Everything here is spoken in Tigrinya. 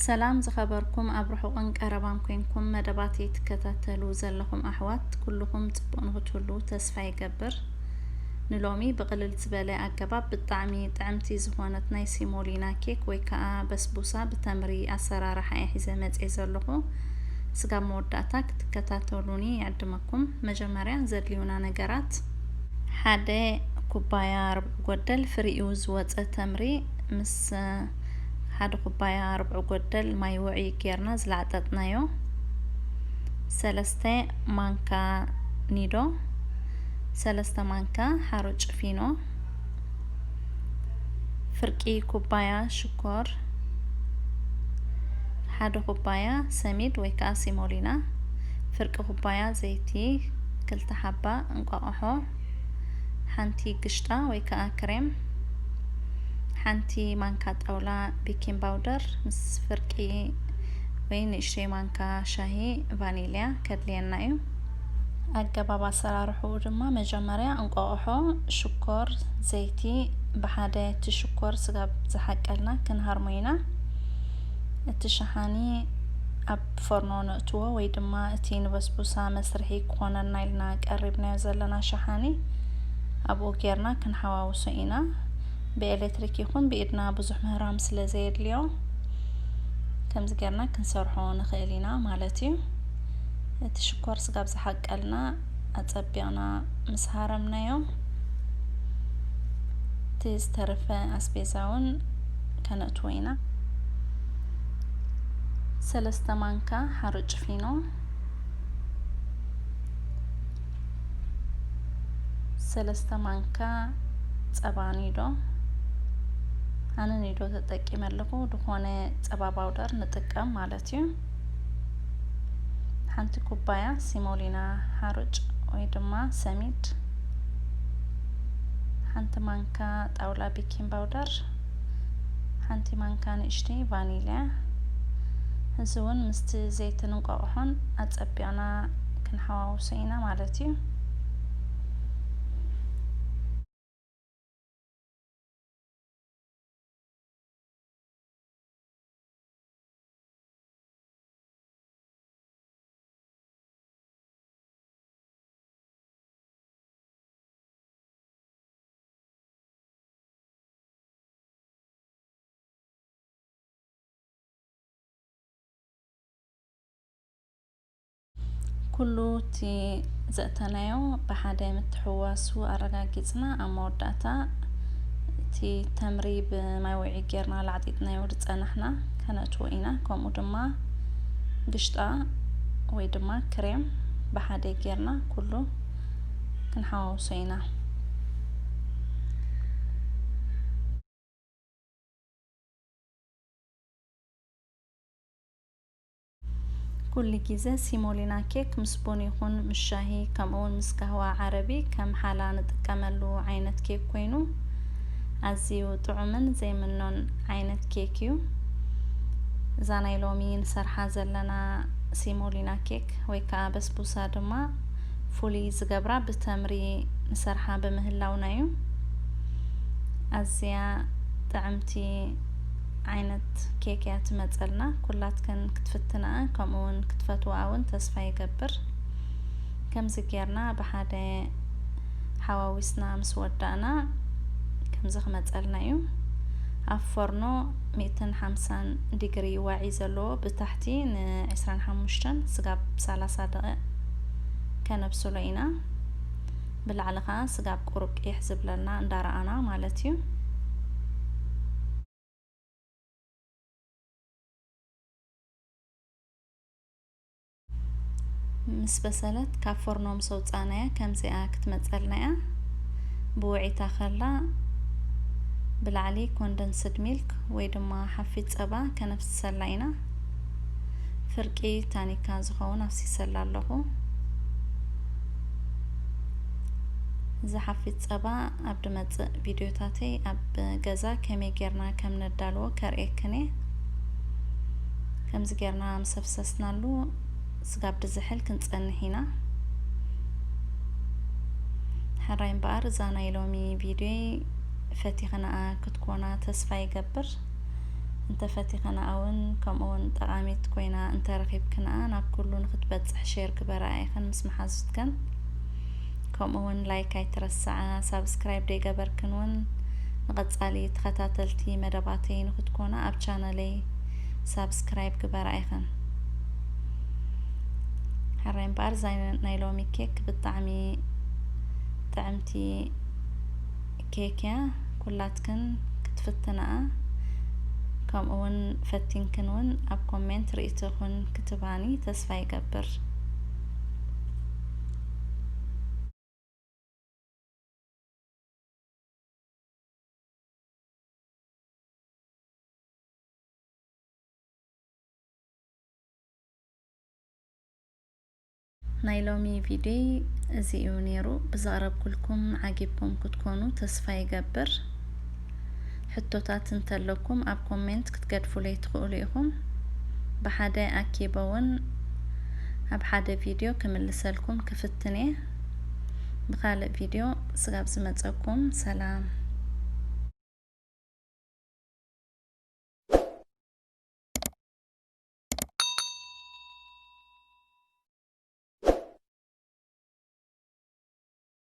ሰላም ዝኸበርኩም ኣብ ርሑቕን ቀረባን ኮንኩም መደባተይ ትከታተሉ ዘለኹም ኣሕዋት፣ ኩልኹም ጽቡቕ ንክትህሉ ተስፋ ይገብር። ንሎሚ ብቕልል ዝበለ ኣገባብ ብጣዕሚ ጥዕምቲ ዝኾነት ናይ ሲሞሊና ኬክ ወይ ከዓ በስቡሳ ብተምሪ ኣሰራርሓ እየ ሒዘ መጽየ ዘለኹ። ስጋብ መወዳእታ ክትከታተሉኒ ይዕድመኩም። መጀመርያ ዘድልዩና ነገራት፣ ሓደ ኩባያ ርብዒ ጎደል ፍሪኡ ዝወፀ ተምሪ ምስ ሓደ ኩባያ ርብዒ ጎደል ማይ ውዒ ጌርና ዝላዕጠጥናዮ፣ ሰለስተ ማንካ ኒዶ፣ ሰለስተ ማንካ ሓሩጭ ፊኖ፣ ፍርቂ ኩባያ ሽኮር፣ ሓደ ኩባያ ሰሚድ ወይ ከዓ ሲሞሊና፣ ፍርቂ ኩባያ ዘይቲ፣ ክልተ ሓባ እንቋቑሖ፣ ሓንቲ ግሽጣ ወይ ከዓ ክሬም፣ ሓንቲ ማንካ ጣውላ ቤኪንግ ፓውደር ምስ ፍርቂ ወይ ንእሽተይ ማንካ ሻሂ ቫኒልያ ከድልየና እዩ። ኣገባብ ኣሰራርሕኡ ድማ መጀመርያ እንቋቑሖ፣ ሽኮር፣ ዘይቲ ብሓደ እቲ ሽኮር ስጋብ ዝሓቀልና ክንሃርሞ ኢና። እቲ ሸሓኒ ኣብ ፎርኖ ነእትዎ ወይ ድማ እቲ ንበስቡሳ መስርሒ ክኾነና ኢልና ቀሪብናዮ ዘለና ሸሓኒ ኣብኡ ጌርና ክንሓዋውሶ ኢና። ብኤሌክትሪክ ይኹን ብኢድና ብዙሕ ምህራም ስለ ዘየድልዮ ከምዚ ጌርና ክንሰርሖ ንኽእል ኢና ማለት እዩ። እቲ ሽኮር ስጋብ ዝሓቀልና ኣጸቢቕና ምስ ሃረምናዮ፣ እቲ ዝተረፈ ኣስቤዛ እውን ከነእትዎ ኢና። ሰለስተ ማንካ ሓሩጭ ፊኖ፣ ሰለስተ ማንካ ጸባ ኒዶ፣ ኣነ ኒዶ ተጠቂመ ኣለኹ፣ ድኾነ ጸባ ፓውደር ንጥቀም ማለት እዩ። ሓንቲ ኩባያ ሲሞሊና ሓሩጭ ወይ ድማ ሰሚድ፣ ሓንቲ ማንካ ጣውላ ቤኪንግ ፓውደር፣ ሓንቲ ማንካ ንእሽተይ ቫኒልያ። እዚ እውን ምስቲ ዘይትን እንቋቑሖን ኣጸቢቕና ክንሓዋውሶ ኢና ማለት እዩ። ኩሉ እቲ ዘእተናዮ ብሓደ ምትሕውዋሱ ኣረጋጊጽና፣ ኣብ መወዳእታ እቲ ተምሪ ብማይ ውዒ ጌርና ላዕጢጥናዮ ዝጸናሕና ከነእትዎ ኢና። ከምኡ ድማ ግሽጣ ወይ ድማ ክሬም ብሓደ ጌርና ኩሉ ክንሓዋውሶ ኢና። ኩሉ ግዜ ሲሞሊና ኬክ ምስ ቡን ይኹን ምስ ሻሂ፣ ከምኡ እውን ምስ ጋህዋ ዓረቢ ከም ሓላ ንጥቀመሉ ዓይነት ኬክ ኮይኑ፣ ኣዝዩ ጥዑምን ዘይምኖን ዓይነት ኬክ እዩ። እዛ ናይ ሎሚ ንሰርሓ ዘለና ሲሞሊና ኬክ ወይ ከዓ በስቡሳ ድማ ፍሉይ ዝገብራ ብተምሪ ንሰርሓ ብምህላውና እዩ። ኣዝያ ጥዕምቲ ዓይነት ኬክ እያ ትመጸልና። ኩላትክን ክትፍትንኣ ከምኡ እውን ክትፈትውኣ እውን ተስፋ ይገብር። ከምዚ ጌርና ብሓደ ሓዋዊስና ምስ ወዳእና ከምዚ ክመጸልና እዩ። ኣብ ፎርኖ ሚእትን ሓምሳን ዲግሪ ዋዒ ዘለዎ ብታሕቲ ን ዕስራን ሓሙሽተን ስጋብ ሰላሳ ደቂቕ ከነብስሎ ኢና። ብላዕሊ ኸዓ ስጋብ ቁሩብ ቂሕ ዝብለልና እንዳረኣና ማለት እዩ። ምስ በሰለት ካብ ፎርኖ ምስ ኣውጻእናያ ከምዚኣ ክትመጸልና እያ። ብውዒታ ከላ ብላዕሊ ኮንደንስድ ሚልክ ወይ ድማ ሓፊስ ጸባ ከነፍስሰላ ኢና። ፍርቂ ታኒካ ዝኸውን ኣፍሲሰላ ኣለኹ። እዚ ሓፊስ ጸባ ኣብ ድመጽእ ቪድዮታተይ ኣብ ገዛ ከመይ ጌርና ከም ነዳልዎ ከርእየክን እየ። ከምዚ ጌርና ምስ ኣፍሰስናሉ ስጋብ ድዝሕል ክንጸንሕ ኢና። ሕራይ እምበኣር እዛ ናይ ሎሚ ቪድዮይ ፈቲኽንኣ ክትኮና ተስፋ ይገብር። እንተፈቲኸናኣ እውን ከምኡ እውን ጠቓሚት ኮይና እንተረኺብክንኣ ናብ ኩሉ ንክትበፅሕ ሼር ግበራ ኢኽን ምስ መሓዙትከን። ከምኡ እውን ላይክ ኣይትረስዓ፣ ሳብስክራይብ ደይገበርክን እውን ንቐጻሊ ተኸታተልቲ መደባተይ ንክትኮና ኣብ ቻነለይ ሳብስክራይብ ግበራ ኢኽን። ሕራይ እምበኣር እዛ ናይ ሎሚ ኬክ ብጣዕሚ ጥዕምቲ ኬክ እያ። ኩላትክን ክትፍትንኣ ከምኡ እውን ፈቲንክን እውን ኣብ ኮሜንት ርእይቶኽን ክትባኒ ተስፋ ይገብር። ናይ ሎሚ ቪድዮይ እዚ እዩ ነይሩ። ብዘቕረብኩልኩም ዓጊብኩም ክትኮኑ ተስፋ ይገብር። ሕቶታት እንተለኩም ኣብ ኮሜንት ክትገድፉለይ ትኽእሉ ኢኹም። ብሓደ ኣኪበ እውን ኣብ ሓደ ቪድዮ ክምልሰልኩም ክፍትን እየ። ብኻልእ ቪድዮ ስጋብ ዝመፀኩም ሰላም።